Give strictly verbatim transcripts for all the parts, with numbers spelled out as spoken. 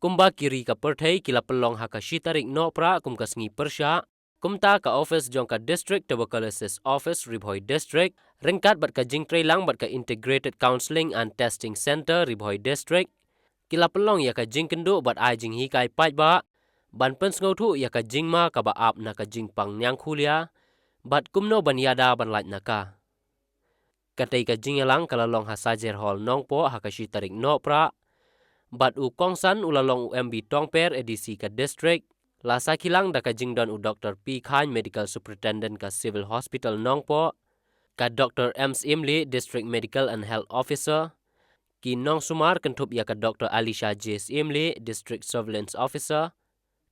Kumba ki ri ka pyrthei ki la pynlong ha ka shi tarik Nohprah kum ka sngi pyrshah, kumta ka office jong ka District Tuberculosis Office Ri Bhoi District, ryngkat bad ka jingtreilang bad ka Integrated Counselling and Testing Centre Ri Bhoi District, ki la pynlong ïa ka jingkynduh bad ai jinghikai paidbah ban pynsngewthuh ïa ka jingma kaba ap na ka jingpang ñiangkhulia bad kumno ban ïada ban lait na ka. Katei ka jingïalang ka la long ha Sajer Hall Nongpoh ha ka shi tarik Nohprah. Bad u kongsan u la long u M B Tongper, A D C ka district. La sakhi lang da ka jingdon u Doctor P Khan, Medical Superintendent ka Civil Hospital Nongpoh, ka Doctor M Syiemlieh, District Medical and Health Officer, ki nongsumar kynthup ïa ka Doctor Alicia J Syiemlieh, District Surveillance Officer,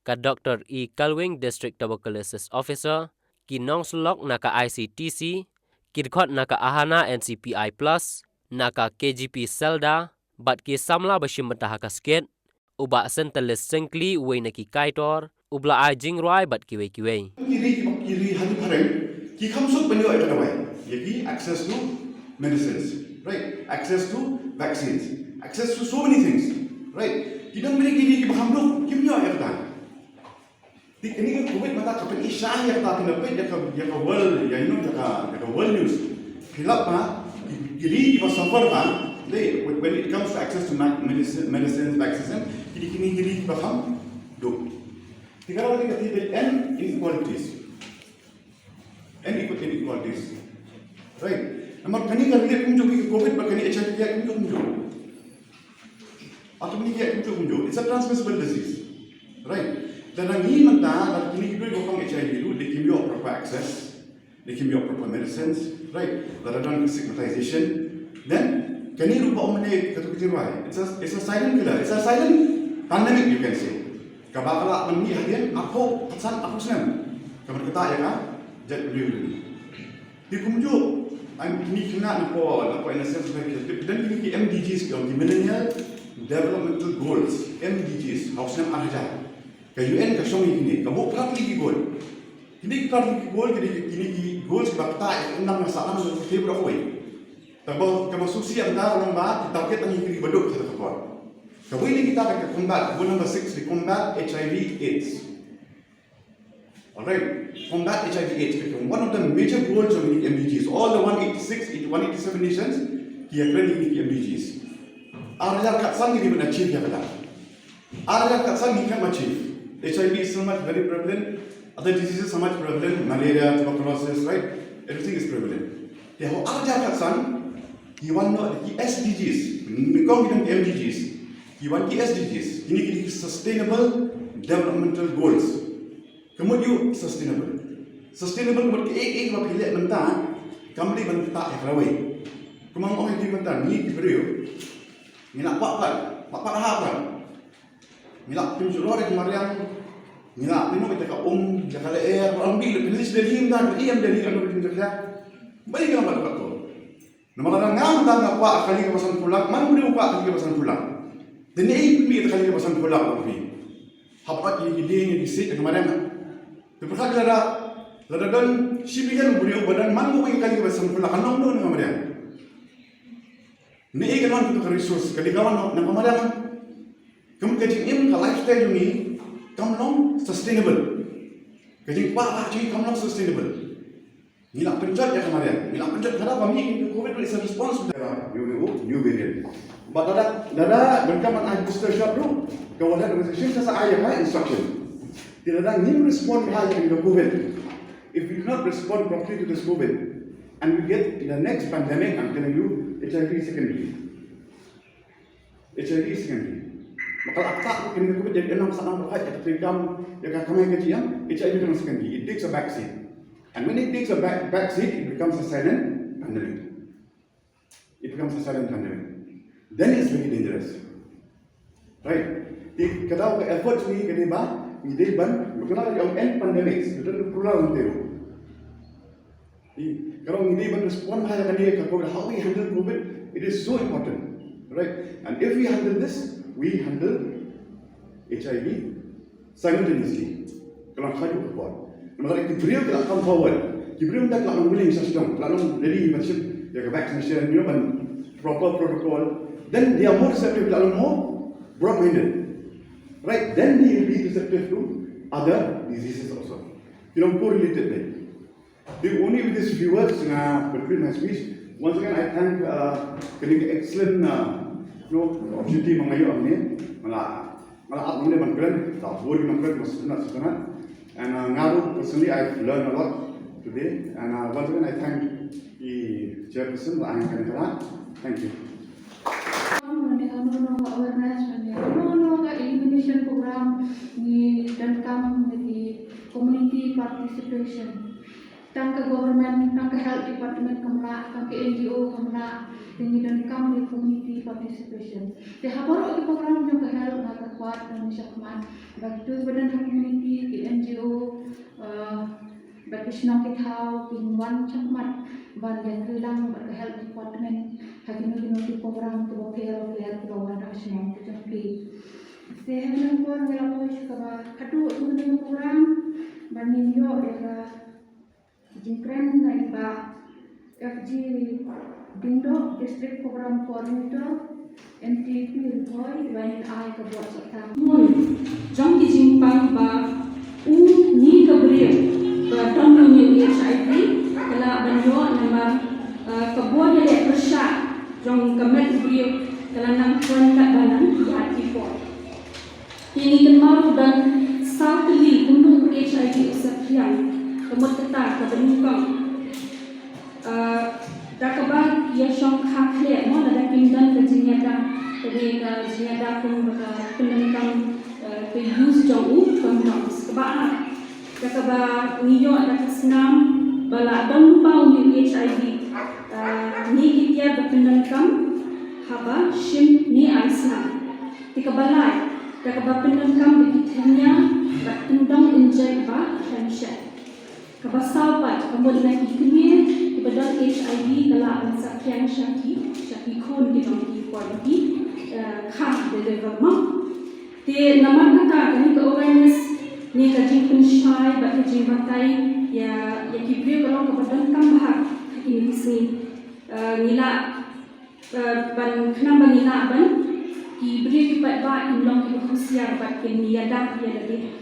ka Doctor E Kalwing, District Tuberculosis Officer, ki nongslok na ka I C T C, ki dkhot na ka Ahana N C P I Plus, na ka K G P Selda, bad ki samla ba shim bynta ha ka skit, u Bah Sentalis Syngkli, uwei na ki kaitor, u ba la ai jingrwai bad kiwei kiwei. Ki ri, ki ri ha ki phareng, ki kham suk ban ïoh ïa ka dawai. Ïa ki access to medicines, right? Access to vaccines, access to so many things, right? Ki don many ki ri kiba kham duk, kim ïoh ïa kata. Te kane ka covid mynta ka pyni-i-sha ïa kata, pynda peit ïa ka, ïa ka world, ïa, you know, ïa ka, ïa ka world news. Phi lap ba ki, ki ri kiba suffer ba, they, when, when it comes to access to ma-, medicine, medicines, vaccines, ki ri, kine ki ri kiba kham duk. Te ka dei ka, ka, ka end inequalities. End equ-, inequalities. Right. Namar kane ka relate kumjuh, ka covid bad kane H I V ka kumjuh kumjuh. Automatic ka kumjuh kumjuh. It's a transmissible disease. Right. Lada ngi mynta, lada kine ki briew ba kham H I V ruh, lada kim ïoh proper access, lada kim ïoh proper medicines, right? Lada don stigmatization, then kane ruh ba ong mynne kato ka jingrwai. It's a, it's a silent killer. It's a silent pandemic, you can say. Kaba ka la mynmih hadien arphew, arphew san, arphew snem. Ka mut kata ïa ka jaitbynriew. Te kumjuh, ai, ngi kynnoh napoh, napoh N S S, napoh N S S, dan kine ki M D Gs ki ong, ki Millennial Developmental Goals, M D Gs, ha u snem ar hajar. Ka U N ka shong ïa kine, ka buh phra tylli ki goal. Kine ki phra tylli ki goal, kine ki, kine ki goals kiba ktah, ym nang nga sah nang, ka thep ruh kawei. Tangba kaba sngewsih ïa nga long ba ki target tang ïa ki ri ba duk ha kata ka por. Kawei na kita ka combat, goal number six, the combat H I V AIDS. Alright, combat H I V AIDS, one of the major goals of the M D Gs, all the one eighty-six, one eighty-seven nations, ki ïakren ïa kine ki M D Gs. Ar hajar khatsan ngi dei ban achieve ïa kata. Ar hajar khatsan ngi khlem achieve. H I V is so much very prevalent, other diseases so much prevalent, malaria, tuberculosis, right? Everything is prevalent. Te ha u ar hajar khatsan, ki wan noh da ki S D Gs, nyngkong ki don ki M D Gs, ki wan ki S D Gs, kine ki dei ki Sustainable Developmental Goals. Ka mut ïa u sustainable. Sustainable ka mut kaei kaei kaba phi leh mynta kam dei ban ktah ïa ka lawei. Kumba nga ong ïa phi mynta, ngi ki briew ngi la kwah pat, kwah pat ha pat. Ngi la pynjulor ïa ka mariang, ngi la pynmih ïa ka um, ïa ka lyer, ym bi leh pynlist Delhi mynta, ym bi leh Delhi, ym bi leh Delhi. Ba ïa ka lambat ka to. Namar lada nga mynta nga kwah kali kaba sanphew lak, man briew kwah kali kaba sanphew lak. Te ne i pynmih ïa kali kaba sanphew lak ïa phi. Hap pat ïa ki dieng ïa ki siej ïa ka mariang. Te pyrkhat lada, lada don shi billion briew ba don man briew kali kaba sanphew lak, kan long kumno ka mariang. Ne i ka long kumto ka resource, ka dei ka wan na ka mariang. Ka mut ka jingim, ka lifestyle jong ngi kam long sustainable. Ka jingkwah lah jong ngi kam long sustainable. Ngi la pynjot ïa ka mariang, ngi la pynjot, ka dei ba mynta ka covid is a response to the new, new, new variant. Bad lada, lada ban kynmaw ai booster shot ruh, ka World Health Organization ka sa ai ïa ka instruction. Te lada ngim respond bha ïa ka covid, if we do not respond properly to this covid, and we get the next pandemic, I'm telling you, H I V is secondary. H I V is secondary. Ba ka la ktah kane ka covid, ïa ka nang sah nang ba ka, ïa ka treikam, ïa ka kamai kajih, ïa, H I V ka long secondary. It takes a back seat. And when it takes a back, back seat, it becomes a silent pandemic. It becomes a silent pandemic. Then it's very dangerous. Right? Te ka dei ka effort jong ngi ka dei ba ngi dei ban, ba ka la ïa end pandemics, ka dei plural ngi dei. Ka long ngi dei ban respond ha kane ka covid, how we handle covid, it is so important, right? And if we handle this, we handle H I V simultaneously. Ka long khajuh ka por. Namar ki briew ki la come forward, ki briew ki la long willing, sha sdang, ki la long ready ban shim ïa ka vaccination, you know, ban proper protocol. Then they are more receptive, ki la long more broad-minded. Right, then they will be receptive to other diseases also. You know, correlated way. Only with these few words, uh, conclude my speech. Once again, I thank uh, kane ka excellent uh, you know, opportunity ma nga ïoh hangne. Nga la nga la ap hangne ban kren, ta bor ki ban kren, mas na sutana. And uh, nga ruh personally, I've learned a lot today. And uh, once again, I thank the chairperson, Bah Ain Khan. Thank you. Mane, ano, ano ka awareness, mane, ano, ano ka elimination program, ngi donkam na ki community participation. Tang ka government, tang ka health department kam lah, tang ka N G O kam lah, te ngi donkam na community participation. Te ha baroh ki program jong ka health nga kwah ban ong shakhmat ba kito kiba don ha community, ki N G O, uh, bad ki shnong ki thaw, kin wan shakhmat ban ïatreilang bad ka health department ha kino kino ki program kiba pher pher kiba wan ha shnong ki jong ki. Te ha kane ka por ngi la poi sha kaba khatduh jong kane ka program ban ngin ïoh ïa ka jingkren na i Bah F G Diengdoh, District Program Coordinator, N T P Ri Bhoi, ba ngin ai ka bor sha ka. Mun jong ki jingpang ba u, ni ka briew ba don u H I V ka lah ban ïoh namar, eh, ka bor ïaleh pyrshah jong ka met u briew ka la nang kren katba nang ïaid ki por. Te ngi kynmaw ruh don saw tylli kumno u H I V u saphriang, ka mut kata kaba nyngkong, ah, da kaba ïa shongkha khleh, mo, lada kim don ka jingïada, ka dei ka jingïada kum ba ka pyndonkam, ah, ka use jong u condoms. Kaba ar, da kaba ngi ïoh da ka snam ba la don lypa u H I V, ah, ngi ki tiar ba pyndonkam haba shim ne ai snam. Te kaba lai, da kaba pyndonkam da ki thyrnia bad kyndong injek ba khlem shet. Kaba saw pat, ka mut na ki kmie kiba don H I V ka lah ban saphriang sha ki, sha ki khun ki jong ki por ba ki, eh, kha deliver, mo. Te namar kata kane ka awareness ne ka jingpynshai bad ka jingbatai ïa, ïa ki briew ka long kaba donkam bha ha kine ki sngi. Eh, ngi lah, eh, ban khnang ba ngi lah ban, ki briew ki paidbah kin long kiba husiar bad kin ïada ïa lade.